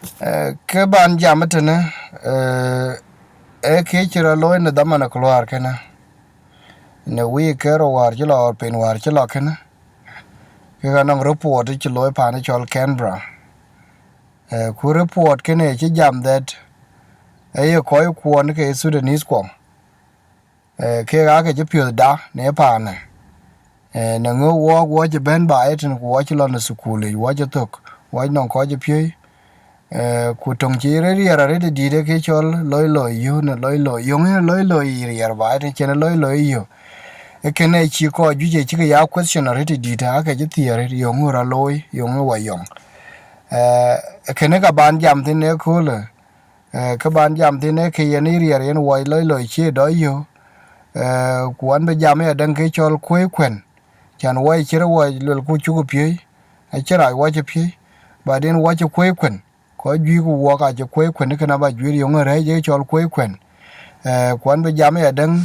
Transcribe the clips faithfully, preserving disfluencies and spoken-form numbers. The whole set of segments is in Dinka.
Eh, ke ban jam tënë, eh, ee kë cï rɔt looi në dhaman ë kuluaar kënë, në wiik ke rou wäär cï lɔ, piny wäär cï lɔ kënë, ke ka nɔŋ report cï looi paan cɔl Canberra. Eh, ku report kënë cï jam that aye kɔc kuɔn ke Sudanese kuɔ, eh, kek aake cï piöth da në paanë. Eh, në ŋö wɔɔk, wɔ cï bɛ̈n baai ëtën, ku wɔ cï lɔ në thukul yic, wɔ cï thök, wɔ nɔŋ kɔc ë piöi. Eh, ku töŋ cï rëër riɛr arëët ë dït, ee kë cɔl loi loi yö në loi loi, yöŋ ë loi loi riɛr baai ëtën, cïn loi loi yö. Ee kënë cï kɔc juëc ë cïkë ya question arëët ë dït, aake cï thiëër arëët, yöŋ ë rɔt looi, yöŋ ë wɔ yöŋ. Eh, kënë ka ban jam thïn ëköölë, eh, kë ban jam thïn ee kë yen ë riɛr yen wɔ loi loi cï dɔ yö. Eh, ku an bï jam ë adäŋ kë cɔl kuöi kuën, can wɔ cï rɔt wɔ luel ku cuk piöi, acï rac wɔ cï piöi, but yen wɔ cï kuöi kuën, kɔc juëc ku wɔɔk acï kuöi kuën, kënë aba juëër yöŋ ë rɛ̈ɛ̈c ë cɔl kuöi kuën. Eh, ku an bï jam ë adäŋ,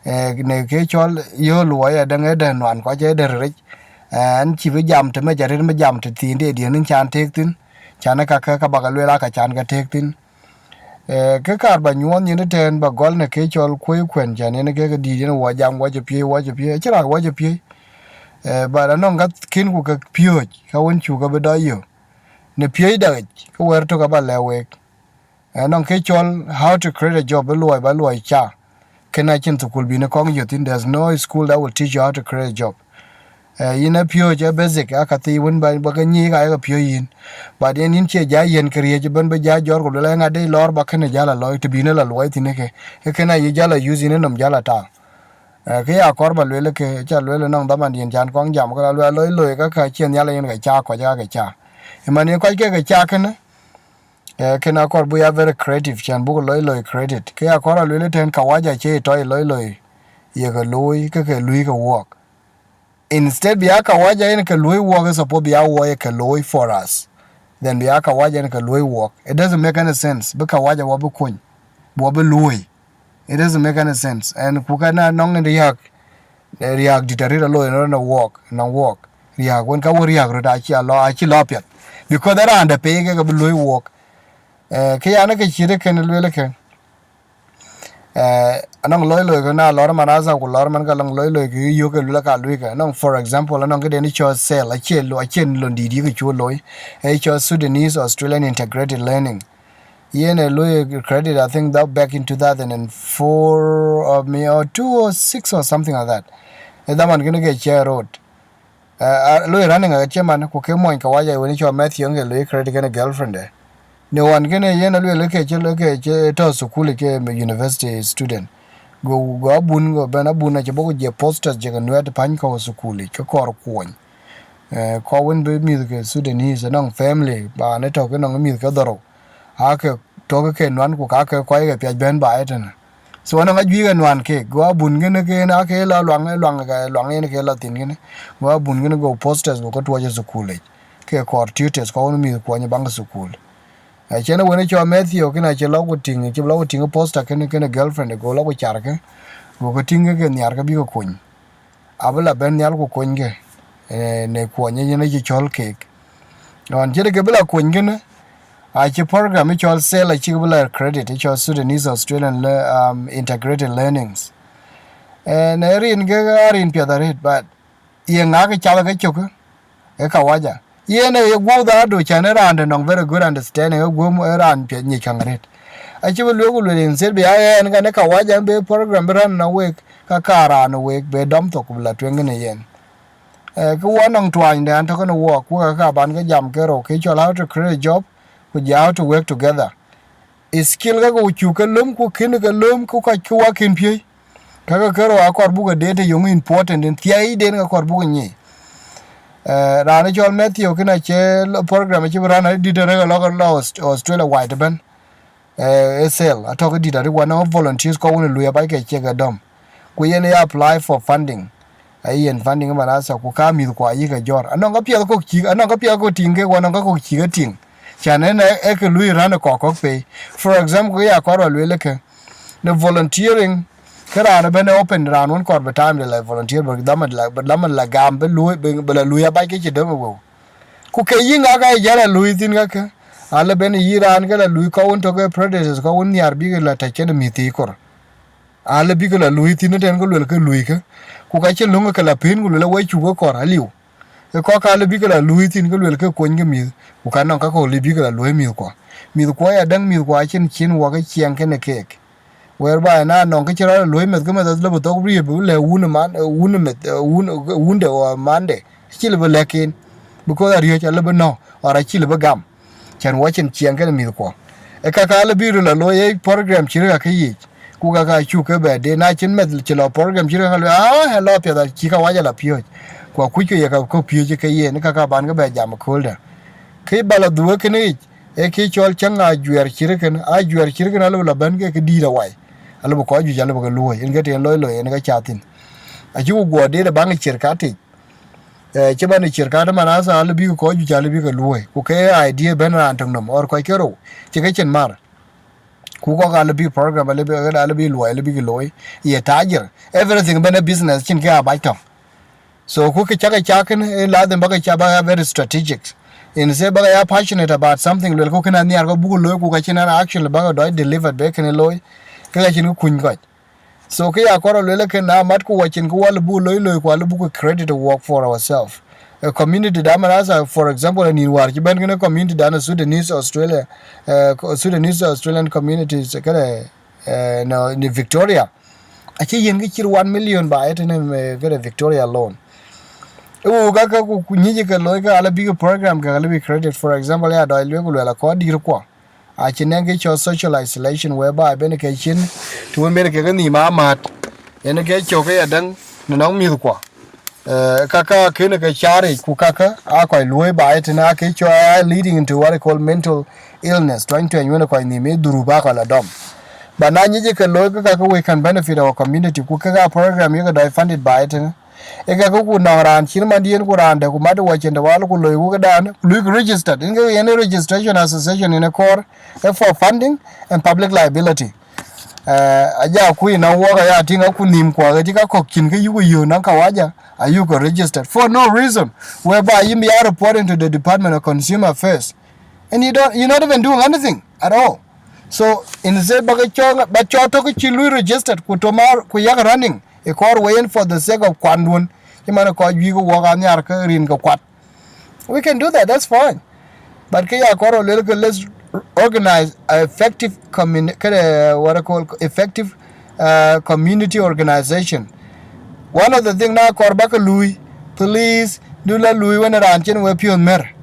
eh, në kë cɔl yö luɔi adäŋ ë dɛ̈ nuan kɔc ë dɛ̈ riric, eh, an cï bï jam të mec arëët, bï jam të thiin de diën in can teek thïn, can ë kakë ka bak lueel aa ka can ke teek thïn. Eh, kë kaar ba nyuɔɔth nyin ëtɛ̈ɛ̈n, ba gɔl në kë cɔl kuöi kuën, can yen kek dïït yen wɔ jam wɔ cï piöi, wɔ cï piöi, acï rac wɔ cï piöi. Eh, but anɔŋ ka kën ku ke piööc, ka wën cuk ke bï dɔ yö. Në piööcda yic, ke wɛ̈ɛ̈r tök aba lɛ̈k week. Eh, anɔŋ kë cɔl how to create a job, bï luɔi, ba luɔi ca. Kënë acïn thukul bï në kɔŋ yö thïn, there's no school that will teach you how to create a job. Eh, yïn ë piööc ë basic, aa ka thii wën ba, ba ke nyic ka ye ke piööc yïn. But yen yïn cie ja yiën këriëëc ëbën, bï ja jɔt ku luel, ë ŋa de lɔɔr ba kënë jal a looi, të bï në la luɔi thïn ëke. Ee kënë ayï jal a use yïn ë nɔm jal a tääu. Eh, kë ya kɔɔr ba luel ëke, ca luel ënɔŋ dhaman diën can kɔŋ jam, ke la luel loi loi ka ka cie nhial yen ke ca kɔc ka ke ca. Ëmën ye kɔc ke ke ca kënë, eh, kënë akɔɔr buk ya very creative, can buk loi loi creative. Kë ya kɔɔr a luel ëtɛ̈ɛ̈n, kawaja cie tɔ̈ loi loi ye ke looi, ke ke luui ke wɔɔk. Instead bï ya kawaja yen ke luöi wɔɔk, ë suppose bï ya wɔ ye ke looi for us. Then bï ya kawaja yen ke luöi wɔɔk. It doesn't make any sense. Bï kawaja wɔ bï kuny, wɔ bï luöi. It doesn't make any sense. And ku ka na nɔŋ riääk, riääk dït arëët aloi rɔt në wɔɔk, nɔŋ wɔɔk. Riääk wën ka wɔ riääk röt acï a lɔ, acï lɔ piɛth. Because ë raan de pei ke ke bï luöi wɔɔk. Eh, kë yan ke cït ë kën lueel ke. Eh, anɔŋ loi loi ke na lɔr man asa ku lɔr man ka lɔŋ loi loi ke yök ke luel ka luui ke. Anɔŋ, for example, anɔŋ këden cɔl sel, acie lo, acie lon dït yï ke cuö loi. Ee cɔl Sudanese Australian Integrated Learning. Yen ë loi credit, I think, that back in two thousand and four or me, or two oh six or something like that. Ë dhaman kënë ke cɛ road. Eh, a, loi running acie man, ku ke mony kawaja wën cɔl Matthew ke loi credit kënë girlfriend de. Në wan kënë yen aluel ke cï, ke cï tɔ̈ thukul ke university student. Go, go abun, go bɛn abun acï bɔ̈ ku je posters je ke nuɛɛt pany kɔ̈u thukul yic, ke kɔɔr kuɔny. Eh, kɔɔr wën bï mïth ke Sudanese, anɔŋ family, ba në tɔ̈ ke nɔŋ mïth ke dhorou. Aa ke tɔ̈ ke nuan ku ka ke kɔc ke piac bɛ̈n ba ëtënë. So anɔŋ ajuëc ke nuan kek, go abun kënë ke yen ake lɔ luaŋ, luaŋ, luaŋ yen ke lɔ thïn kënë. Go abun kënë go posters go ke tuɔɔc ë thukul yic. Ke kɔɔr tutors kɔɔr wën mïth kuɔny baŋ ë thukul. Acïn wën cɔl Matthew kënë acï lɔ ku tïŋ, cï lɔ ku tïŋ poster kënë, kënë girlfriend, go lɔ ku car ke, go ke tïŋ ke, ke nhiar ke bï ke kuny. Abï la bɛ̈n nhial ku kuny ke, eh, në kuɔny yen acï cɔl kek. Ɣɔn cït ke bï la kuny kënë, acï program ë cɔl sel acï ke bï la credit, ë cɔl Sudanese Australian Le-, um, Integrated Learnings. Eh, në rin ke rin piɛth arëët, but ye ŋa ke cath ke cök, ë kawaja. Yen ë ye guɔ̈u dhaadu, cän ë raan de nɔŋ very good understanding, ë guɔ̈u ë raan piɛth nyic käŋ arëët. Acï bï lueel ku lueel instead bï ya ɣɛn kɛn ë kawaja bï program bï run në week, ka ka raan ë week bï dɔm thok ku bï la tueŋ kënë yen. Eh, kë wɔ nɔŋ tuaanydan tɔ̈ kënë wɔɔk, ku ka ka ban ke jam ke rou, kë cɔl how to create a job, ku jɔ how to work together. Skill ka ku cuk ke löm, ku kën ke löm, ku kɔc ke wɔ kën piööc. Ka ke kërou akɔɔr buk ke deet të yöŋ important in thiaiden ka kɔɔr buk nyic. Eh, raan ë cɔl Matthew kënë acie lɔ program acï bï run adït arëk lɔ, lɔ Aus-, Australia wide ëbɛ̈n. Eh, ë sel, atɔ̈ ke dït arëk, wɔ nɔŋ volunteers kɔ̈k wën ë lui abac ke cï ke dɔm. Ku yen ë apply for funding. Ayen funding ëmën asa, ku ka mïth kuɔ ayï ke jɔ̈ɔ̈r. Anɔŋ ka piɛth kɔ̈k cïk, anɔŋ ka piɛth kɔ̈k tïŋ kek, wɔ nɔŋ ka kɔ̈k cïk e tïŋ. Cän en ë, ë ke lui run ë kɔ̈k kɔ̈k pei. For example, ke ya kɔɔr ba lueel ë ke, në volunteering, ke raan ëbɛ̈n ë open, raan wën kɔɔr bï time de la volunteer, bï dhaman la, bï dhaman la gam, bï lui, bï, bï la lui abac ke cï döm ë wëu. Ku ke yï ŋa ka ye jäl a lui thïn kakë, Alë ben yï raan ke la luui kɔc wën tɔ̈ ke predators, kɔc wën nhiaar bïk la tɛ̈c kenë mïth thii kor. Alë bïk la luui thïn tɛ̈n ke luel ke luui ke. Ku ka cïn löŋ ke la pën ku luel awei cuk ke kɔr aliu. Ke kɔ̈k alë bïk la luui thïn ke luel ke kony ke mïth, ku ka nɔŋ ka kɔ̈k lë bïk la luui mïthkuɔ. Mïthkuɔ ya däŋ mïthkuɔ acïn cin wɔ ke ciɛɛŋ kenë keek. Whereby na nɔŋ kë cï rɔt luɔ̈i meth, ke meth alë bï thok riëëp, bï lɛ̈k wun ë man, ë, wun ë meth, ë, wun, ë, wunde or mande, acï lë bï lɛ̈k en, because ariɔ̈c alë bï nɔ̈k, or acï lë bï gam, cän wɔ cïn ciɛɛŋ kenë mïthkuɔ. Ë kaka alë bï röt la looi ë program cï rëk akë yic, ku kaka cuk ke bɛ de, na cïn meth cï lɔ program cï rëk aka lueel, ah, ë lɔ piɛth acï ka wac ala piööc, ku akuc ke ye ka kɔ̈k piööc ke yen, ë kaka ban ke bɛ jam ë kööldä. Kë ba la dhuëëk kënë yic, ee kë cɔl cäŋ ajuɛɛr cït kënë, ajuɛɛr cït kënë alëu la bɛ̈n ke kë dïït awai. Alëu bï kɔc juëc alëu bï ke luɔ̈i, yen ke tën loi loi, yen ke cath thïn. Acï ku guɔ deet ë baŋ ë cirkat yic. Eh, cï bɛ̈n ë cirkat ëmën asa alëu bï kɔc juëc alëu bï ke luɔ̈i. Ku ke idea bɛ̈n raan töŋ nɔm, or kɔc ke rou, cï ke cin mar. Ku kɔ̈k alëu bï program, alëu bï, alëu bï luɔi, alëu bï ke looi. Ye tajir. Everything bɛ̈n ë business, cïn ke abac tɔŋ. So ku kë cak ë cak kënë, ë ladhim bäk ë cak bäk ya very strategic. Instead bäk ya passionate about something, luel ku kënë anhiar kɔ̈k buk looi, ku ka cïn an actually bäk dɔc delivered bï kënë looi, ke ka cïn kë kuny kɔc. So kë ya kɔr luel kënë na mat ku wacin ku wal buk looi looi, ku wal buk created a work for ourselves. A community da man asa, for example, ë nïn wäär cï bɛ̈n kënë community dan ë Sudanese Australia, eh, Sudanese Australian communities, kënë, eh, no, në Victoria. Acï yen kë cït one million ba ëtënë, eh, këde Victoria alone. Ë wo ka, ka ku, ku nyic ke looi ke alëu bï program ke alëu bï created. For example, ya dɔc lueel ku lueel akɔɔr dïïr kuɔ. Acï nɛŋ kë cɔl social isolation, whereby bɛ̈n ke cin, të wën bɛ̈n ke ke nhïïm amat. Yen ke cök ke ya däŋ në nɔŋ mïthkuɔ. Eh, kaka kënë ke caar yic, ku kaka aa kɔc luɔ̈i ba ëtënë, aa ke cɔl aa leading into what I call mental illness. Tuany tuany wën kɔc nhïïm ë dhurup aa kɔc la dɔm. But na nyic ke looi ke kaka we can benefit our community, ku kaka program yeke dɔc funded ba ëtënë. Ë kaka ku nɔŋ raan cïn mandiën ku raan dɛ ku mat wacin de wal ku loi wukëdan, ku luiku registered. Yen ke yen registration association yen ë kɔɔr, ë for funding and public liability. Eh, aja ku ënɔŋ wɔk aya tïŋ aku nhïïm kuɔ, ke cï ka kɔ̈k cïn ke yuku yöök nɔŋ kawaja, ayuku registered for no reason, whereby yïn bï ya reporting to the Department of Consumer Affairs. And you don't, you're not even doing anything at all. So instead ba ke cɔɔk, ba cɔɔk tök cï lui registered, ku tɔ̈ mar, ku yak running, ë kɔɔr wei yen for the sake of kuanduön. Cï man kɔc juëc ke wɔk anhiar ke rin ke kuat. We can do that, that's fine. But kë ya kɔɔr luel ke, let's organize a effective commun-, këde what I call effective, uh, community organization. One of the thing na kɔɔr ba ke lui, please, du la lui wën raan cïn we piɔ̈th mär.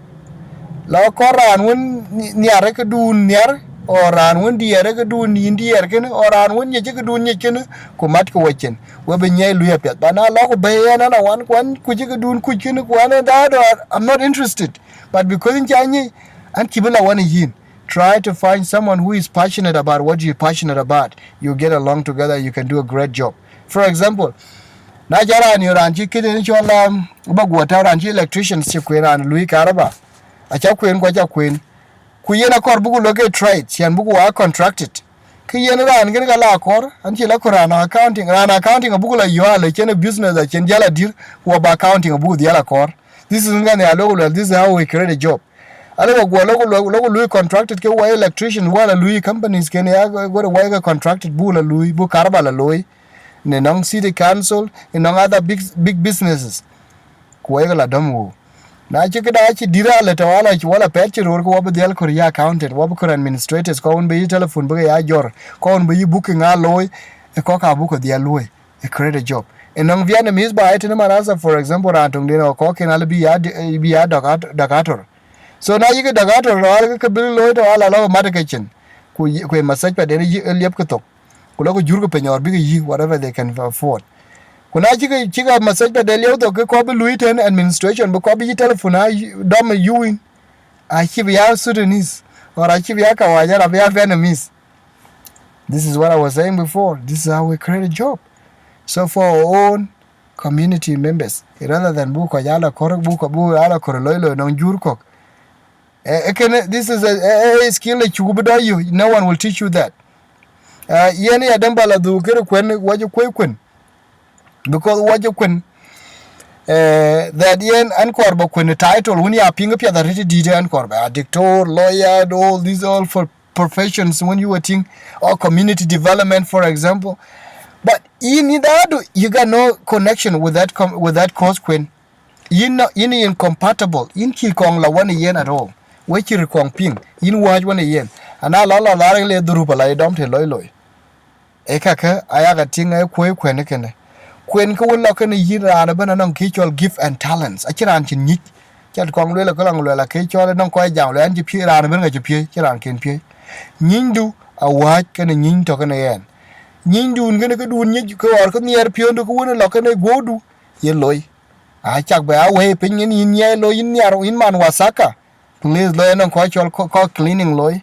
La kɔɔr raan wën nhi-, nhiar ke duun nhiar, or raan wën diɛɛr ke duun nïn diɛɛr kënë, or raan wën nyic ke duun nyic kënë, ku mat ke wecin. We bï nyiɛc lui apiɛth. Ba na lɔ ku bɛ̈i yen an awan, ku an kuc ke duun kuc kënë, ku an ë daat, or I'm not interested. But because in ca nyic, an cï bï la wan yïn. Try to find someone who is passionate about what you're passionate about. You get along together, you can do a great job. For example, na ca raan yo raan cï këde ni cɔl, um, ba guɔ tau raan cï electrician cï kuen raan lui karaba. Aca kuen ku aca kuen. Ku yen akɔɔr buku lɔ ke trade, ciɛn buku wa contracted. Ke yen raan kën ka la kɔɔr, an cï la ku raan accounting, raan accounting abuku la yɔ̈ɔ̈k alë cïn business acïn jal adir, ku ba accounting abuku dhial akɔɔr. This is ŋa ne alok luel, this is how we create a job. Alok guɔ lok luel, lok lui contracted ke wa electrician, wa la lui companies kën ya go wa ke contracted bu la lui, bu karba la lui. Ne nɔŋ city council, ne nɔŋ other big, big businesses. Ku wa ke la dɔm wo. Na cï këda cï dira le tɔ ala wala pɛt cï ror ke wa bi dhial kor ya accountant, wa bi kor administrators, kɔn bi yi telephone bi ya jɔr, kɔn bi yi booking a looi, e kɔk abu ko dhial luoi, e create a job. E nɔŋ Vietnamese ba e tene marasa, for example, raan tong den o kɔk ken ala bi ya di-, bi ya dakator. So na yï ke dakator, ala ke bi looi tɔ ala lɔ mat ke cin. Ku yi-, ku e massage pa den yi liep ke thok. Ku lɔ ku jur ke piny or bï ke yï whatever they can afford. Ku na cï ke, cï ke massage pa den liep thok ke kɔk bi lui ten administration, bi kɔk bi yi telephone a yi-, dɔm e yuwin. A cï bi ya Sudanese, or a cï bi ya Kawaja, a bi ya Vietnamese. This is what I was saying before. This is how we create a job. So for our own community members, rather than bu kɔc ala kɔr, bu kɔc bu ala kɔr looi looi nɔŋ jur kɔk. Eh, eh, kene, this is a, a, a skill that you bi dɔ you. No one will teach you that. Uh, yen ya dɛm ba la dhuk kërë kuen, wa jɔ kuei kuen. Because wa jɔ kuen. Eh, that yen an kɔɔr ba kuen title wën ya piŋ piɛth arëët dïït, an kɔɔr ba a doctor, lawyer, all these all for professions when you were think, or community development, for example. But in that, you got no connection with that com- with that course, kuen. Yïn no, yïn incompatible. Yïn cï kɔŋ la wën yen at all. We cï röt kɔŋ piŋ. Yïn wääc wën yen. Ana la la la le dhurup ala dɔm të loi loi. Ee kakë aya ka tïŋ ë kuöi kuɛn kënë. Kuen kë wën lɔ kënë yïn raan ëbɛ̈n anɔŋ kë cɔl gift and talents. Acïn raan cïn nyic. Cïn kɔŋ lueel ë këlɔŋ lueel akë cɔl ënɔŋ kɔc jam lueel an cï piëëc, raan ëbɛ̈n ka cï piëëc, cïn raan kën piëëc. Nyïnydu awääc kënë nyïny tɔ̈ kënë ɣɛn. Nyïnydun kënë këdun nyic kë ɣɔr kë nhiɛɛr piɔ̈ndu kë wën ë lɔ kënë guöödu ye loi. Acak bɛ a wëi piny yen yïn nyiɛɛi loi yïn nhiar yïn man wasaka. Please loi ënɔŋ kɔc cɔl kɔc cleaning loi.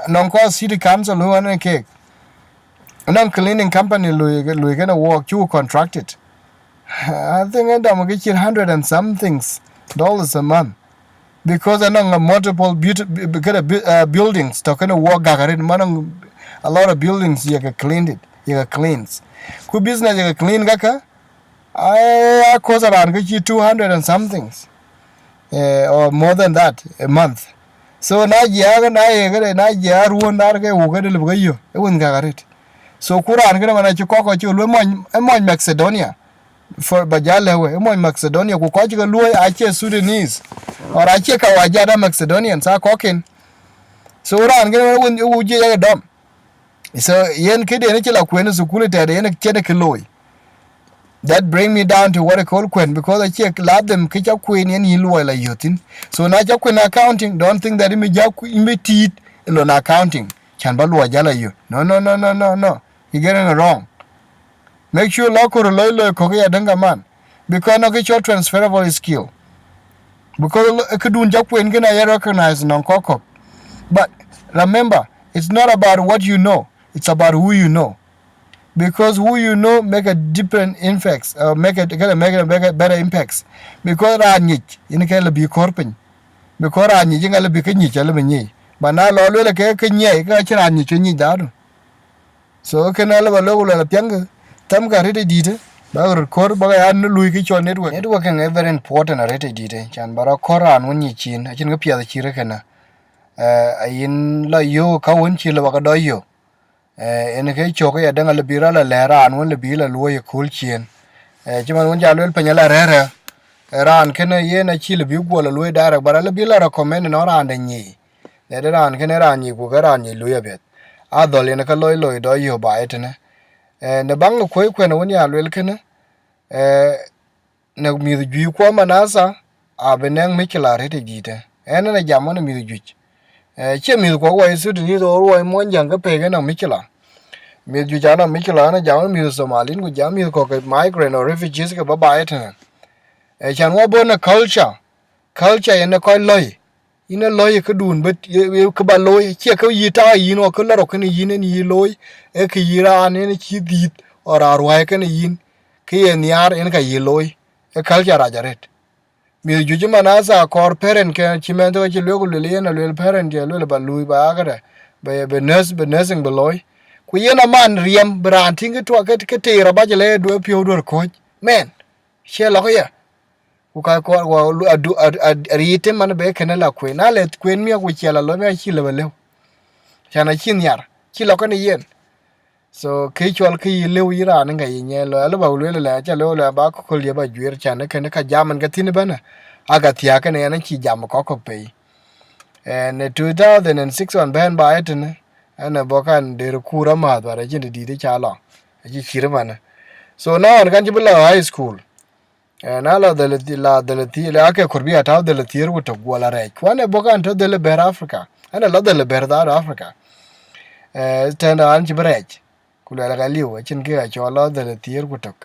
Nɔŋ kɔc city council loi ënɔŋ kek. Ënɔŋ cleaning company loi loi kënë work cu contracted. I think ëdɔm kë cït hundred and something dollars a month. Because ënɔŋ a multiple beauty, kënë bu- uh, buildings tɔ̈ kënë work gak arëët man a lot of buildings yeke cleaned, yeke cleans. Ku business yeke clean kakë. I, I cost around kë cï two hundred and something, eh, or more than that a month. So na jiɛɛk na ye këde na jiɛɛk ruɔ̈n dar ke wuk këde lëp ke yö e wun gak arëët. So ku raan këde man acï kɔk kɔc cï luel mɔny e mɔny Macedonia. For ba jal lëu e mɔny Macedonia ku kɔc cï ke luöi acie Sudanese or acie kawaja da Macedonians a kɔkken. So raan këde man wun e wuk jiëc ake dɔm. So yen këde yen cï la kuen thukul tɛ̈de yen cïn kë looi. That bring me down to what I call kuen because acie la them kë ca kuen yen yïn luɔi la yöthin. So na ca kuen accounting, don't think that imi ja imi tiit lon accounting can ba luɔi jal ayö. No, no, no, no, no, no. You getting it wrong. Make sure lɔ kor loi loi kɔk ya däŋ kaman. Because nɔŋ kë cɔl transferable skill. Because këdun ca kuen kënë aye recognize nɔŋ kɔk kɔk. But remember, it's not about what you know, it's about who you know. Because who you know make a different impacts, uh, make it, make it, make a better impacts. Because raan nyic yen ke lëbi kɔr piny. Because raan nyic yen ke lëbi ke nyic, lëbi nyic. But na lɔ luel ke ke nyiɛi ke acïn raan nyic ke nyic dadu. So kënë alë ba lok luel apiɛŋkë, thɛmkë arëët ë dïïtë, bäk röt kɔɔr bäk ya në lui kë cɔl network. Networking ee very important arëët ë dïïtë, can ba rɔt kɔɔr raan wën nyic cin, acïn kë piɛth cït kënë. Eh, ayïn la yök ka wën cï lë ba ke dɔc yök. Eh, en kë cök ya däŋ alë bï rɔt la lɛ̈ɛ̈r raan wën lë bï la luɔ̈i ë kööl ciëën. Eh, cï man wën ca luel piny ala rɛ̈ɛ̈rë, eh, raan kënë yen acï lë bï guɔ la luɔ̈i direct, but alë bï la recommend nɔn raan de nyic. Lɛ̈ɛ̈t raan kënë raan nyic ku ke raan nyic lui apiɛth. A dhɔl yen ke loi loi dɔ yö ba ëtënë. Eh, në baŋ ë kuöi kuɛn wën ya luel kënë, eh, në mïth juëc kuɔ manasa, abï nɛŋ mïcïla arëët ë dïïtë. Ɛn ënë jam ɣɔn ë mïth juëc. Eh, cie mïth kuɔ wɔ ë Sudanese or wɔ ë Muɔnyjäŋ ke pek ënɔŋ mïcïla. Mïth juëc anɔŋ mïcïla, ɣɔn ë jam ɣɔn ë mïth Somalin ku jam mïth kɔ̈k ke migrant or refugees ke bä ba ëtënë. Eh, can wɔ bɔ̈ në culture, culture yen ë kɔc lɔ̈i. Yïn ë lɔ̈i ë këdun bï kë ba looi, cie kë yï taak yïn ɣɔn kë lɔ rɔt kënë yïn en yï looi, ee kë yï raan en cï dhiëth ɣɔn raan ruääi kënë yïn, kë ye nhiaar en ka yï looi, ee culture rac arëët. Mïth juëc ëman asa kɔɔr parent ke cï mɛnh thok acï lueel ku lueel yen alueel parent cï lueel ba luui ba akëdë, bï, bï nurse, bï nursing bï looi. Ku yen aman riɛm bï raan tïŋ kë tuak ke, ke teer abac lɛ duë piɔ̈u duɔ̈r kɔ̈c. Mɛn, cie lɔkë ye. Ku ka kɔɔr wɔ lu- adu- ad- ad- ariit të man bɛ kënë la kueen. Na le kueen miɔk ku ciɛl alɔ miɔk cï lëu alëu. Can acï nhiar, cï lɔ kënë yen. So kë cuɔl kë yï lëu yï raan ŋa yï nyɛɛn lɔ, alë ba lueel lɛ, aca lëu lɛ ba kököl ye ba juiir can kënë ka jam ɛn ke thïn ëbɛ̈n. Aka thiääk kënë ɛn acï jam kɔk kɔk pei. Ɛn ë two thousand and six wan bɛ̈n ba ëtënë, ɛn ë bɔ̈ kan der kuur amääth ba rɛc cïn të dïït ca lɔ. Acï cïr ëmanë. So na ɣɔn kan cï bï lɔ high school. Eh, na la dhël thi- la dhël thiëër, la ke kor bï a tääu dhël thiëër ku tök guɔ la rɛɛc. Ku an ë bɔ̈ kan tɔ̈ dhël bɛ̈r Africa. An ë la dhël bɛ̈r dhaar Africa. Eh, tɛ̈n an cï bï rɛɛc. Ku luɛl ka liu, acïn kë ka cɔl la dhël thiëër ku tök.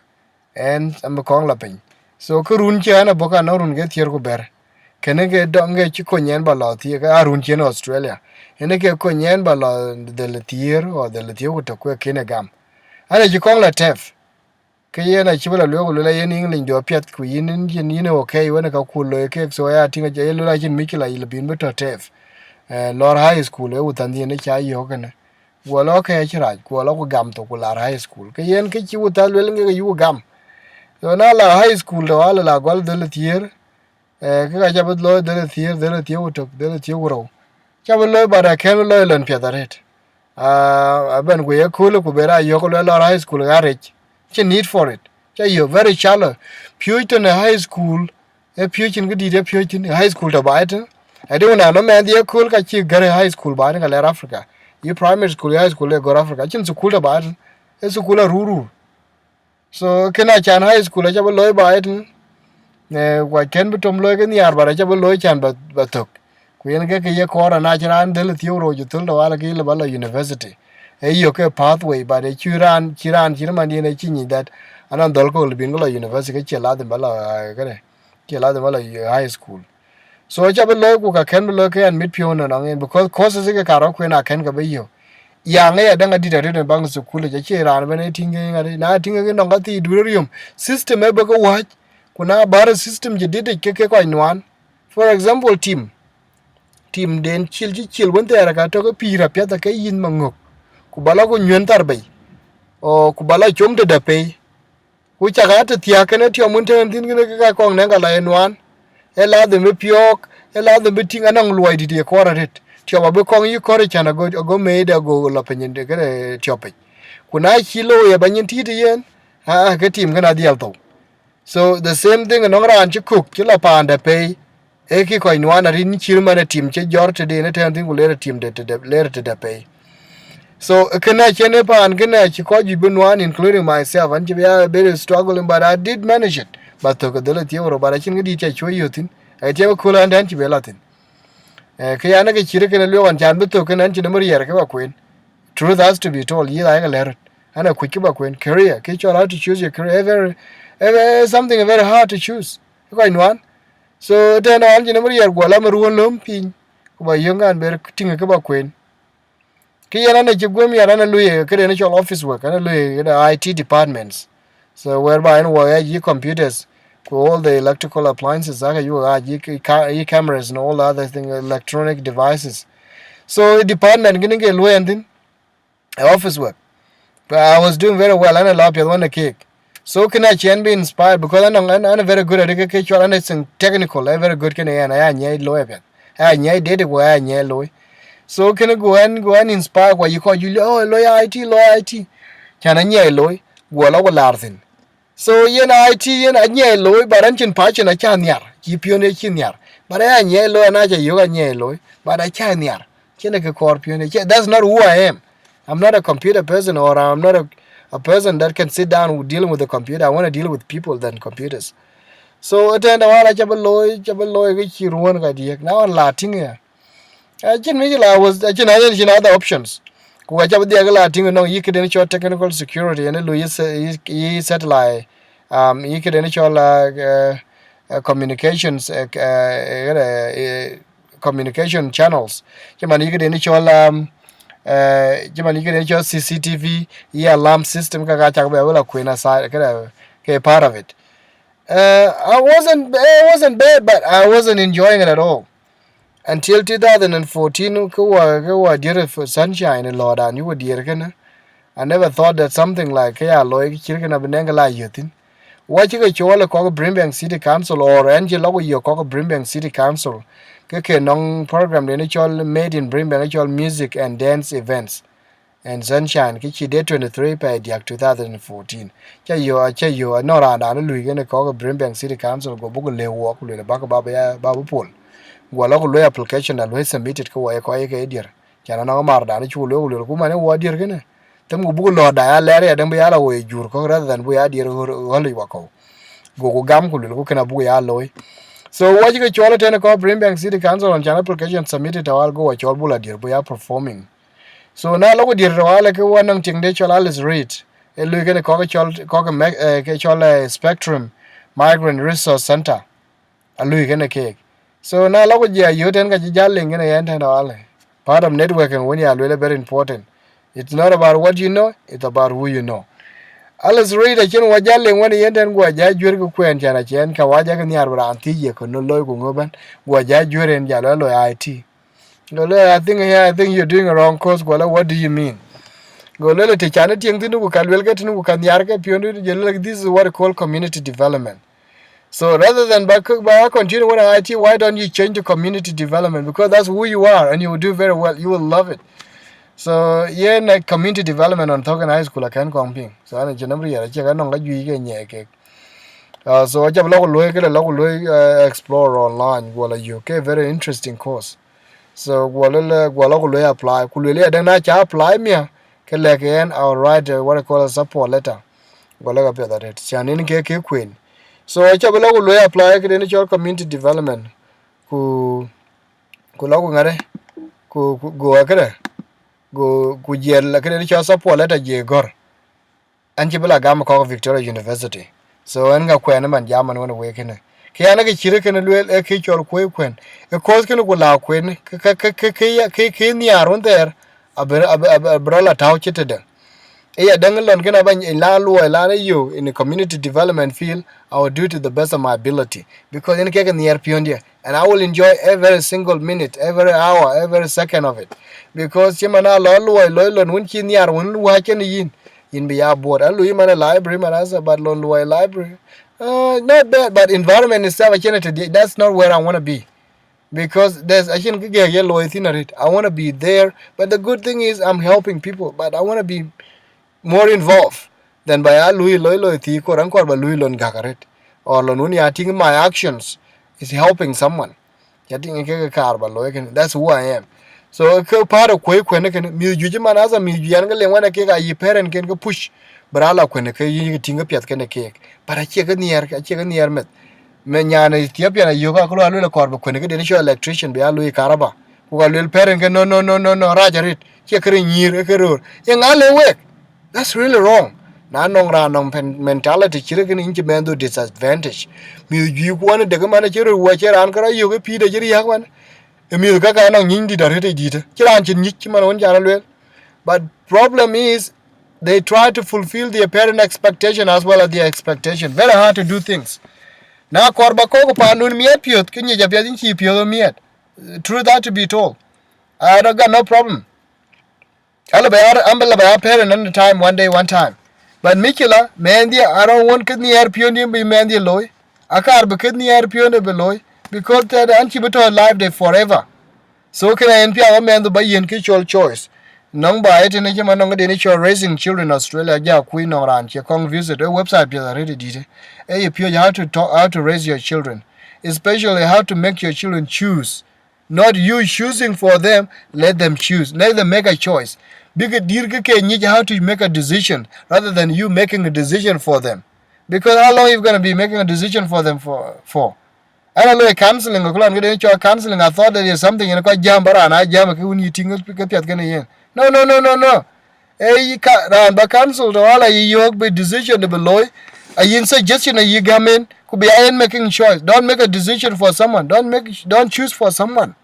Ɛn, ɛn bï kɔŋ la piny. So kë run cï an ë bɔ̈ kan nɔŋ run ke thiëër ku bɛ̈r. Kënë ke dɔŋ ke cï kony ɛn ba lɔ thiëër, ke a run cï ɛn Australia. Ënë ke kony ɛn ba lɔ dhël thiëër, or dhël thiëër ku tök ku ë kën ë gam. An ë cï kɔŋ la tɛf. Ke yen acï bï la lueel ku lueel ayen English du apiɛth ku yïn yïn yïn yïn ë okay wën ë ka ku looi kek, so ya tïŋ aye lueel acïn mïcïla yï lë bïn bï tɔ̈ tɛf. Eh, lɔr high school ë wuthan yen ë ca yök kënë. Guɔ lɔ ke acï rac, guɔ lɔ ku gam thok ku lar high school. Ke yen kë cï wuthan lueel ŋek ayuk gam. So na la high school tɔ̈ wala la gɔl dhël thiëër, eh, kë ka ca bï looi dhël thiëër, dhël thiëër ku tök, dhël thiëër ku rou. Ca bï looi, but akën bï looi lɔn piɛth arëët. Ah, abɛn ku ye köölë ku bɛ ra yök luel lɔr high school ɣa rec. Cïn need for it. Ca yök very shallow. Piööc tënë high school, e piööc cïn kë dït e piööc thïn, high school tɔ̈ baai tënë. Ade wun anɔm mɛnh ye kööl ka cï gär high school baai tënë ka lɛɛr Africa. Ye primary school, ye high school, ye gɔ̈r Africa. Cïn school tɔ̈ baai tënë. E school arurur. So kënë acan high school aca bï looi baai tënë. Eh, ku akën bï tom looi ke nhiaar, but aca bï looi can ba, ba thök. Ku yen ke ke ye kɔɔr, ana cï raan dhël thiëër rou cï thöl tɔ̈ wala ke lë ba la university. E yök ke pathway, but e cï raan, cï raan cï man yen e cï nyic that anɔŋ dhɔl kɔ̈k lë bïn ke la university, ke cie ladhim ba la, ah, këde, cie ladhim ba la high school. So aca bï looi ku ka kën bï looi ke an mit piɔ̈u nɔnɔŋ yen, because courses ke karɔ kuen akën ke bï yök. Yaŋ ë adäŋ adït arëët në baŋ thukul yic, acie raan ëbɛ̈n ee tïŋ ke ŋadï. Na tïŋ ke nɔŋ ka thii duëër riöm, system ë bï ke wääc, ku na bär system jadid yic ke ke kɔc nuan. For example, tim. Tim den cil cï cil wën thɛɛr ka tɔ̈ ke pïïr apiɛth ke yïn maŋök, ku ba lɔ ku nyuën thar bei, o ku ba lɔ com tëde pei. Ku cak a të thiääk kënë tiɔm wën tëën thïn kënë ke ka kɔŋ nɛ̈ŋ ka la ye nuan. Ee ladhim bï piɔ̈ɔ̈k, ee ladhim bï tïŋ anɔŋ luɔi dït ye kɔɔr arëët. Tiɔp abï kɔŋ yï kɔ̈r ë can ago, ago meet ago lɔ piny ë këde tiɔp piny. Ku na cï looi ë ba nyin tïït ë yen, aa, ke tim kënë adhiɛl thou. So the same thing, nɔŋ raan cï kök, cï la paanda pei, ee kï kɔc nuan arït cït man ë tim cï jɔr tëde në tɛ̈ɛ̈n thïn ku ler ë tim de, tëde, ler tëde pei. So kënë acïn ë paan kënë acï kɔc juëc bï nuan, including myself, an cï bï ya very struggling, but I did manage it. Ba thök ë dhël ë thiëër rou, but acïn kë dït ca cuɔ yök thïn. Ë tiɛm ë kööl an dɛ̈n cï bï la thïn. Eh, kë yan ë kë cït kënë lueel ɣɔn can bï thök kënë an cïn ëmër yɛr kë ba kuen. Truth has to be told, yïth ayek lɛ̈r röt. An akuc kë ba kuen, career, kë cɔl how to choose your career, every, every, something very hard to choose. Kɔc nuan. So tënë an cïn ëmër yɛr guɔ la më ruɔ̈n löm piny, ku ba yöŋ an ber tïŋ kë ba kuen. Kë yen an acï guëm yɛn an alui këde në cɔl office work, an alui këde I T departments. So whereby an wɔ ya yï computers, ku all the electrical appliances, aka yï wɔ ya yï ca-, yï cameras and all the other thing, electronic devices. So department kënë ke luɔi an thïn, eh, office work. But I was doing very well, an a la piɛth wän ë keek. So kënë acï an bï inspired because an, an, an very good at it, ke cɔl an thing technical, an very good kënë yen, aya nyiɛc looi apiɛth. Aya nyiɛc deet ku aya nyiɛc looi. So kënë go an, go an inspire ku ayï kɔc juëc, oh, looi I T, looi I T. Can a nyiɛc looi, guɔ lɔ ku laar thïn. So yen I T yen a nyiɛc looi, but an cïn passion, acä nhiar, cï piɔ̈n ë cï nhiar. But aya nyiɛc looi, an acä yök a nyiɛc looi, but acä nhiar. Cïn ë kë kɔɔr piɔ̈n ë cï, that's not who I am. I'm not a computer person, or I'm not a, a person that can sit down with dealing with the computer. I wanna deal with people than computers. So ëtɛ̈ɛ̈n de wäär aca bï looi, aca bï looi ke cï ruɔ̈n ka diëk. Na ɣɔn la tïŋ ya. Acïn mïcï la was, acïn, acïn, acïn other options. Ku aca bï dhiɛk la tïŋ nɔŋ yï këden cɔl technical security, yen ë lui yï se-, yï, yï satellite, um, yï këden cɔl, uh, uh, uh, communications, uh, uh, uh, uh, communication channels. Cï man yï këden cɔl, um, uh, cï man yï këden cɔl C C T V, yï alarm system, ka ka cak bɛ wala kuen aside, këde, ke part of it. Uh, I wasn't, it wasn't bad, but I wasn't enjoying it at all. Until two thousand and fourteen, ke wɔ, ke wɔ diɛɛr ë Sunshine ë lɔɔdan, yuku diɛɛr kënë. I never thought that something like kë ya looi cït kënë abï nɛŋ kë la yök thïn. Wɔ cï ke cuɔl ë kɔk Brimbank City Council, or ɛn cï lɔ ku yök kɔk Brimbank City Council, ke ke nɔŋ program den cɔl Made in Brimbank, cɔl Music and Dance Events and Sunshine, ke cï date twenty-three pɛɛi diäk two thousand and fourteen. Ca yök, ca yök, anɔŋ raandan lui kënë kɔk Brimbank City Council, go buk lëu wɔ ku lueel bäk bä bï ya, bä bï pol. Guɔ lɔ ku luɔi application, da luɔi submitted ke wɔ ye kɔc ye ke diɛɛr. Can anɔŋ mardan cuk lueel ku lueel ku man ë wɔ diɛɛr kënë. Them ku buk lɔɔr da ya lɛɛr ya dɛm bï ya la wɔ ye jur kɔk rather than buk ya diɛɛr ɣöl, ɣöl yic wakɔ̈u. Go ku gam ku lueel ku kënë abuk ya looi. So wɔ cï ke cuɔl ëtɛ̈n kɔk Brimbank City Council, ɣɔn can application submitted tɔ̈ wal, go wɔ cuɔl buk la diɛɛr buk ya performing. So na lɔ ku diɛɛr tɔ̈ wal, ke wɔ nɔŋ tiŋde cɔl Alice Reid, ë lui kënë kɔk cɔl, kɔk Mac-, eh, ke cɔl, eh, Spectrum Migrant Resource Center. Alui kënë keek. So na lɔ ku jia yök tɛ̈n, ka cï jäl liŋ kënë yɛn tɛ̈n tɔ̈ wal. Part of networking wën ya lueel very important. It's not about what you know, it's about who you know. Alice Reid acïn wɔ jäl liŋ wën yen tɛ̈n, guɔ ja juër ke kuɛɛn, can acï ɛn ka wɔ ja ke nhiaar bï raan thiëc ye kë nɔn looi ku ŋö bɛ̈n, guɔ ja juër en, ja lueel looi I T. Go lueel, I think, yeah, I think you're doing a wrong course. Go lueel, what do you mean? Go lueel, "Të can ë tiɛŋ thïn ku ka luel ke tënë ku ka nhiar ke piɔ̈ndu," jɔ lueel, "This is what we call community development." So rather than ba, ba continue with I T, why don't you change to community development? Because that's who you are and you will do very well. You will love it. So yen a community development on Thoken High School akën kɔŋ piŋ. So an cï nɔm riɛl, acie ka nɔŋ ka juëc ke nyiɛɛi kek. Uh, so aca bï lɔ ku luɔi këde, lɔ ku luɔi, uh, explore online, guɔ lɔ yök ke very interesting course. So guɔ lɔ, guɔ lɔ ku luɔi apply, ku lueel ya dɛn na ca apply mia, ke lɛ̈k yen, I will write, uh, what I call a support letter. Guɔ lɔ ka piɛth arët, can yen ke, ke kuen. So aca bï lɔ ku luɔi apply këde ni cɔl community development, ku, ku lɔ ku ŋade, ku, ku go këde, go, ku jiɛl këde ni cɔl support letter jiɛ gɔ̈r. An cï bï la gam kɔ̈k Victoria University. So ɛn ka kuɛn man jam man wën wek kënë. Ke an, ke cït kënë lueel, ee kë cɔl kuɔi kuɛn. Ë koth kënë ku la kuɛn, ke, ke, ke, ke, ke, ke, ke nhiaar wën thɛɛr, abï, abï, abï, abï rɔt la tääu cï tëde. Ë ya däŋ lɔn kënë abä la luɔi la në yök in the community development field, I will do to the best of my ability. Because yen kek nhiɛɛr piɔ̈ndiɛ. And I will enjoy every single minute, every hour, every second of it. Because cï man a lɔ luɔi, luɔi lɔn wën cï nhiaar wën wä cïn yïn, yïn bï ya bored. An, luɔi man a library, man a sa, but lɔn luɔi library. Uh, not bad, but environment itself, I can't, that's not where I wanna be. Because there's, I can't get your luɔi thing at it. I wanna be there. But the good thing is, I'm helping people, but I wanna be more involved than ba ya luɔi, luɔi, luɔi thii kor, an kɔɔr ba luɔi lɔn gäk arët. Or lɔn wën ya tïŋ my actions is helping someone. Ca tïŋ ke, ke kaar ba looi kënë. That's who I am. So ke part of kuɔi kuɛn kënë, mïth juëc man, asa mïth juëc an ke leŋ wën kek ayï parent ken ke push. Bï raan la kuɛn ke yï tïŋ ke piɛth kënë kek. But acie ke nhiɛɛr, acie ke nhiɛɛr meth. Me nyan Ethiopia na yök, akëlɔ aluel kɔɔr bï kuɛn këden cɔl electrician bï ya luɔi karaba. Ku ka luel parent ke, "No, no, no, no, no, rac arët. Cie kërë nyïïr, ë kë röör." Ye ŋa le wek? That's really wrong. Na nɔŋ raan nɔŋ pen-, mentality cït kënë, yïn cï mɛnhdu disadvantage. Mïth juëc kuɔn dek man acï röt wɔ cï raan kërɔ yök ë pïïr acï riääk man. Ë mïth ka ka nɔŋ nyïny dït arët ë dït. Cï raan cïn nyïc cï man wën ca rɔ lueel. But problem is, they try to fulfill their parent expectation as well as their expectation. Very hard to do things. Na kɔɔr ba kɔ̈k paandun miɛt piɔ̈th, ke nyic apiɛth yïn cï piɔ̈th ë miɛt. Truth had to be told. I don't got no problem. Ala ba ya, am la ba ya parent any time, one day, one time. But mikila, mɛnhdiɛ, I don't want kë nhiɛɛr piɔ̈ndiɛ bï mɛnhdiɛ looi. Akaar bï kë nhiɛɛr piɔ̈ndiɛ bï looi. Because that an cï bï tɔ̈ life de forever. So kënë en piath ba mɛnhdu ba yen kë cɔl choice. Nɔŋ ba ë tënë cï man nɔŋ këden cɔl Raising Children Australia, ja kuc nɔŋ raan cie kɔŋ visit, ë website piɛth arët ë dït. Ë ye piɔ̈ɔ̈c how to talk, how to raise your children. Especially how to make your children choose. Not you choosing for them, let them choose. Let them make a choice. Bïk dïr kë ke nyic how to make a decision rather than you making a decision for them. Because how long you gonna be making a decision for them for, for? An a loi counseling, ku lɔn këden cɔl counseling, I thought that is something, you know, kɔc jam ba raan a jam ke wun yï tïŋ ke piɛth kënë yen. No, no, no, no, no. Ee yï ka, raan ba counsel tɔ̈ wala yï yök bï decision de bï looi, a yïn suggestion a yï gam en, ku bï a en making choice. Don't make a decision for someone. Don't make, don't choose for someone.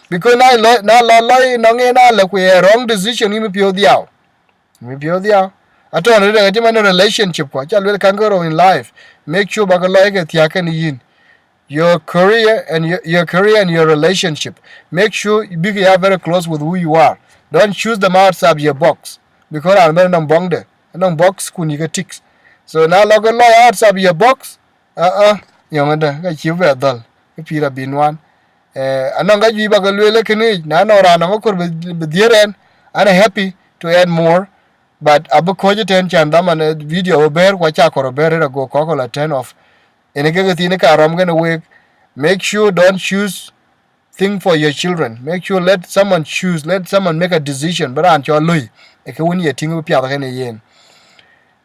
Because na lɔ, na lɔ lɔ nɔŋ en a lë ku ye wrong decision, yïn bï piɔ̈u dhiau. Yïn bï piɔ̈u dhiau. Atɔ̈ në rëk acï man relationship kuɔ, ca luel kangaroo in life. Make sure ba ke lɔi ke thiak kën yïn. Your career and your, your career and your relationship. Make sure you be, you are very close with who you are. Don't choose them outside your box. Because raan bɛ̈n nɔŋ bɔŋde, nɔŋ box kun yï ke tick. So na lɔ ke lɔi outside your box, uh-uh, yɔŋ ëdë, ka cï bɛ dhɔl, ke pïïr abï nuan. Eh, anɔŋ ka juëc ba ke lueel ë kënë yic, na nɔŋ raan nɔŋ akor bï, bï dhiër ɛn, I'm happy to add more, but abï kɔc ëtɛ̈n can dhaman, eh, video bï bɛ̈ɛ̈r, ku aca kɔr bï bɛ̈ɛ̈r, rëër ago kɔ̈k la turn off. Ënë kek thiin ka rɔm kënë week, make sure don't choose thing for your children. Make sure let someone choose, let someone make a decision. Bï raan cɔl loi, ë ke wën ye tïŋ bï piath kënë yen.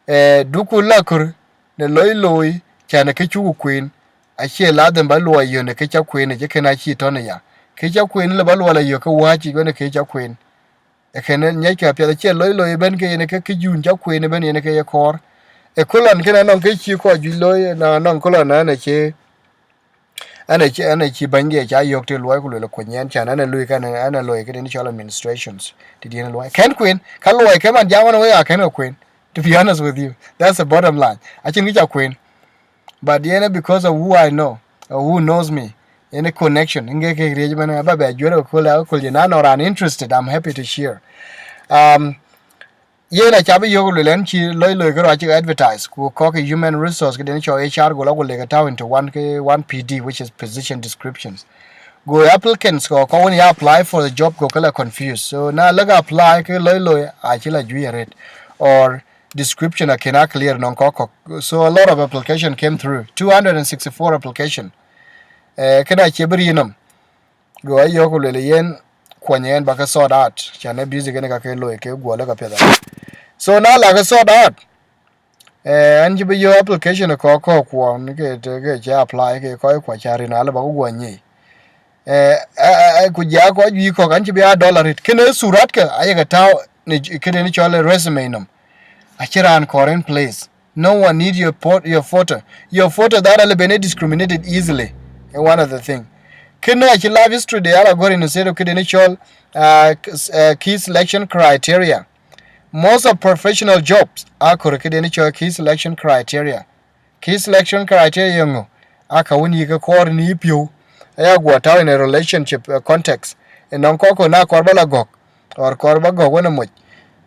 Eh, duku la kör në loi looi, can ë kë cuku kueen, acie ladhim ba luɔi yön ë kë ca kueen, ë cï kën acï tɔ̈ në ya. Kë ca kueen lë ba luɔi la yök ke wääc yic wën ë kë ca kueen. Ë kënë nyiɛckë apiɛth, acie loi loi ëbɛ̈n ke yen ke kë jun ca kueen ëbɛ̈n yen ke ye kɔɔr. Ë kulɔn kënë anɔŋ kë cï kɔc juëc looi, na anɔŋ kulɔn an acï, an acï, an acï bänydiɛ ca yök të luɔi ku luel kuny yɛn can an a lui kën, an a loi këden cɔl administrations, të diɛn luɔi. Kën kueen, ka luɔi ke man jam an wek a kën ke kueen. To be honest with you, that's the bottom line. Acïn kë ca kueen. But yen because of who I know, or who knows me, any connection, ŋe ke riëc man, aba bɛ juɛ̈r aköl, aköl yen, na nɔŋ raan interested, I'm happy to share. Um, Yen aca bï yök luel ɛn cï loi loi kërɔ acï advertise, ku kɔc human resource këden cɔl H R go la ku lek tääu into one ke one P D, which is position descriptions. Go applicants kɔc kɔc wën ya apply for the job go ke la confused. So na lek apply ke loi loi acï la juic arët, or description akën a clear nɔŋ kɔc kɔ̈k. So a lot of application came through, two hundred and sixty-four application. Eh, kënë acie bï riin nɔm. Go ayök ku luel yen kuɔny yen ba ke sort out, can ë busy kënë ka ke loi ke guɔ lek apiɛth. So na la ke sort out, eh, ɛn cï bï yök application kɔc kɔ̈k kuɔn ke ke cï apply ke kɔc kuɔ ca rin alë ba ku guɔ nyic. Eh, eh, eh, ku ja kɔc juic kɔ̈k ɛn cï bï a dollar it. Kënë surat ke ayek tääu në këden cɔl resume nɔm. Acï raan kɔɔr in place. No one need your po-, your photo. Your photo that alë ben discriminated easily. Eh, one of the thing. Kënë acï life history de ala gɔ̈r in state of këden cɔl, uh, k-, uh, key selection criteria. Most of professional jobs akɔɔr këden cɔl key selection criteria. Key selection criteria yeŋö? Aa ka wën yï ke kɔɔr në yï piɔ̈u, aya guɔ tääu in a relationship, uh, context. Ënɔŋ kɔc kɔ̈k na kɔɔr ba la gɔ̈k, or kɔɔr ba gɔ̈k wën ë moc,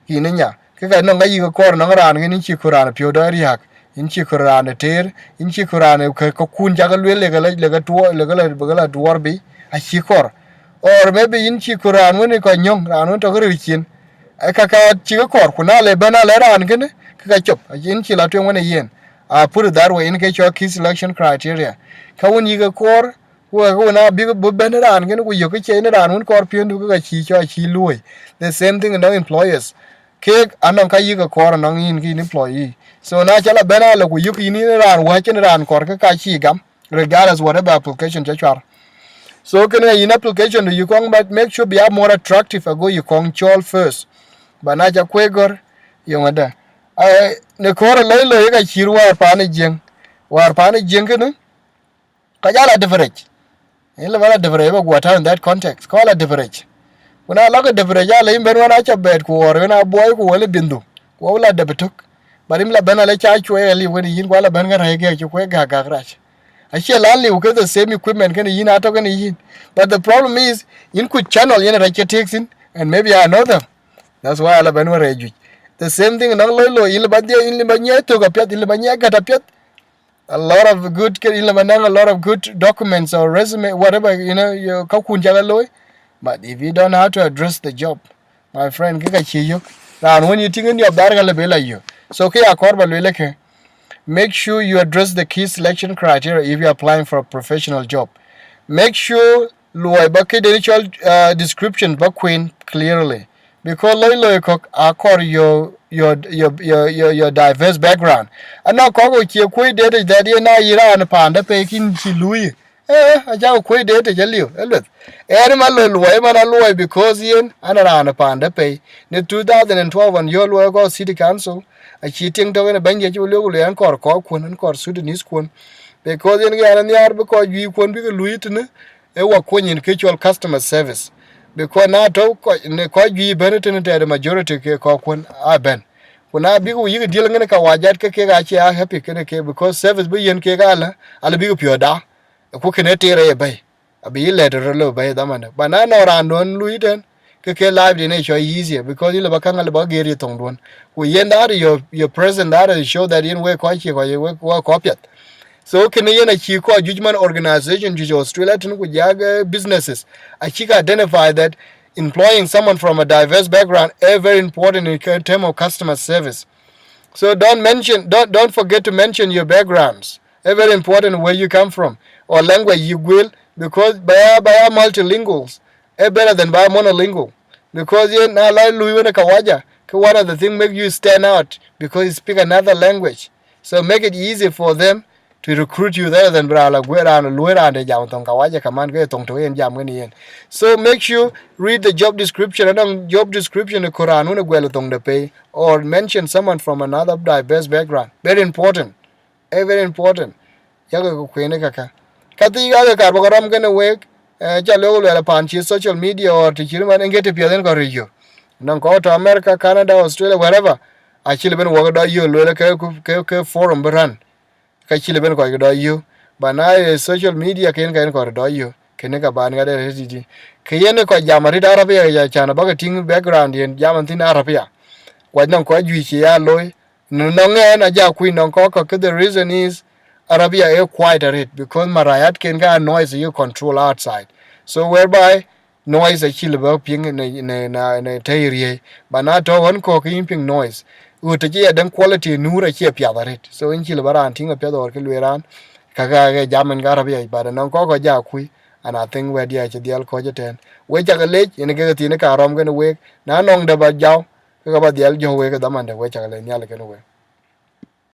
yïn ë nya. Ke ka nɔŋ ka yï ke kɔɔr nɔŋ raan kën yïn cï kɔɔr raan ë piɔ̈u dɔc riääk, yïn cï kɔɔr raan ë teer, yïn cï kɔɔr raan ë ke, ke kun cak lueel lek la, lek tuɔ-, lek la, lek la duɔɔr bï, acï kɔɔr. Or maybe yïn cï kɔɔr raan wën ë kɔc nyɔ̈ŋ, raan wën tɔ̈ ke ril cin. Ë ka, ka cï ke kɔɔr, ku na le bɛ̈n alë raan kënë, ke ka cop, yïn cï la tueŋ wën ë yen. I put it that way, in ke cɔl key selection criteria. Ka wën yï ke kɔɔr, ku ka wën a bï, bï bɛ̈n raan kënë, ku yök ke cie yïn raan wën kɔɔr piɔ̈ndu, ke ka cï cɔl acï luöi. The same thing nɔŋ employers. Kek anɔŋ ka yï ke kɔɔr anɔŋ yïn ke yïn employee. So na ca la bɛ̈n alë ku yök yïn, yïn raan wääc cïn raan kɔɔr, ke ka cï gam, regardless whatever application ca cuar. So kënë yïn application du yï kɔŋ, but make sure bï a more attractive ago yï kɔŋ cɔl first. Ba na ca kuec gɔ̈r, yöŋ ada. Eh, në kɔɔr ë loi loi ka cït wäär paan ë Jiëŋ. Wäär paan ë Jiëŋ kënë, ka jal a deferec. Yïn lë ba la deferec ba guɔ tääu in that context. Ka la deferec. Ku na la ke deferec alë yïn ben wën a ca bɛɛt ku ɣɔr wën a buɔi ku wël ë bindu. Ku wël a dep ë tök. But yïn la ben alë ca cuɛi aliu wën yïn ku ala ben ke rɛ̈i gɛk cï kuec gäk gäk rac. Acie la liu ke the same equipment kënë yïn atɔ̈ kënë yïn. But the problem is, yïn kuc channel yen rɛc ke tek thïn, and maybe I know them. That's why ala ben wën rɛc juëc. The same thing nɔŋ loi loi, yïn lë ba dhiɛ, yïn lë ba nyiɛc thök apiɛth, yïn lë ba nyiɛc gät apiɛth. A lot of good ke, yïn lë ba naŋ a lot of good documents or resume, whatever, you know, you, ka kun cak loi. But if you don't know how to address the job, my friend, ke ka cï yök. Raan wën yï tïŋ in yɔp dhar ka lë bë la yök. So ke ya kɔɔr ba lueel ke, make sure you address the key selection criteria if you're applying for a professional job. Make sure luɔi ba këden cɔl, uh, description ba kueen clearly. Because loi loi kɔ̈k akɔɔr your, your, your, your, your, your diverse background. Anɔŋ kɔ̈k ku cie kuöc deet that yen a yï raan paan dɛ̈ pei kïn cï luui. Eh, acä kuöc deet tëc aliu, ë lueth. Ɛn ë man loi luɔi, ë man a luɔi because yen an raan ë paan dɛ̈ pei. Në two thousand and twelve an yöök luɔi kɔɔr city council, acï tiŋ tök en ë bɛ̈ny ye cï liök luɔi an kɔɔr kɔɔr kuön, an kɔɔr Sudanese kuön. Because yen ke an nhiaar bï kɔc juëc kuön bï ke luui tënë, ë wa kuöny yen ke cɔl customer service. Because na tɔ̈u kɔc, në kɔc juëc bɛ̈n tënë tɛ̈dë majority ke kɔc kuön a bɛ̈n. Ku na bïk yïk deal ŋën ka wajat ke kek acie a happy kënë ke, because service bï yen kek alë, alë bïk piɔ̈ɔ̈da. Ku kënë tëër ë bɛ̈i, abï yï lɛ̈t röt lë bɛ̈i dhamandë. But na nɔŋ raan duɔ̈n lui tɛ̈n, ke ke life den ë cɔl easier, because yï lë ba käŋ alë ba geer yï thoŋduɔ̈n. Ku yen that your, your present that show that yen wek kɔc cie kɔc, wek, wek kɔc piɛth. So kënë yen acï kɔc juëc man organization juëc Australia tënë ku jak, eh, businesses. Acïk identify that employing someone from a diverse background is very important in term of customer service. So don't mention, don't, don't forget to mention your backgrounds. It's very important where you come from or language you will, because by a, by a multilinguals, it's better than by a monolingual. Because yen na la lui wën kawaja, ke one of the things make you stand out because you speak another language. So make it easy for them to recruit you rather than bra la gwe ran lui ran de jam thoŋ kawaja kaman ke thoŋ to yen jam ŋën yen. So make sure read the job description, and on job description ko ran wën gwel thoŋ de pei, or mention someone from another diverse background. Very important. Eh, very important. Yak ku kueen kaka. Ka thii ka ke kar bä ke rɔm kënë wek, eh, ca lok luɛl pan cï social media or të cït man en ke të piɛth en kɔc röt yök. Nɔŋ kɔc tɔ America, Canada, Australia, wherever. Acï lë ben wɔ ke dɔ yök lueel ke, ke, ke forum bï run. Ka cï lë ben kɔc ke dɔ yök. Ba na ye social media ken ka en kɔc dɔ yök. Kënë ka ban ŋa de rëtiti. Ke yen kɔc jam arït Arabia ya can bä ke tïŋ background yen jam thïn Arabia. Ku anɔŋ kɔc juëc cï ya looi. Nɔŋ ɛn aja kuc nɔŋ kɔc kɔ̈k, ke the reason is arabia ë quiet arët, because marayat ken ka noise you control outside. So whereby noise acï lëu bä piŋ në, në, në, në tɛ̈i riëëc. Ba na tɔ̈ ɣän kɔ̈k ke yïn piŋ noise, ɣöt acï ya däŋ quality nuur acï piath arët. So yïn cï lëu bä raan tïŋ apiɛth ɣɔr kë lueel raan. Ka ka ke jam ɛn ka arabia, but nɔŋ kɔc kɔ̈k ja kuc, and I think wɛ̈t ya cï dhiɛl kɔc ëtɛ̈ɛ̈n. We cak lec, yen ke thiin ka rɔm kën week. Na nɔŋ dɛ ba jau, ke ka ba dhiɛl jɔ̈k week ë dhamandɛ, we cak lec nhial kën week.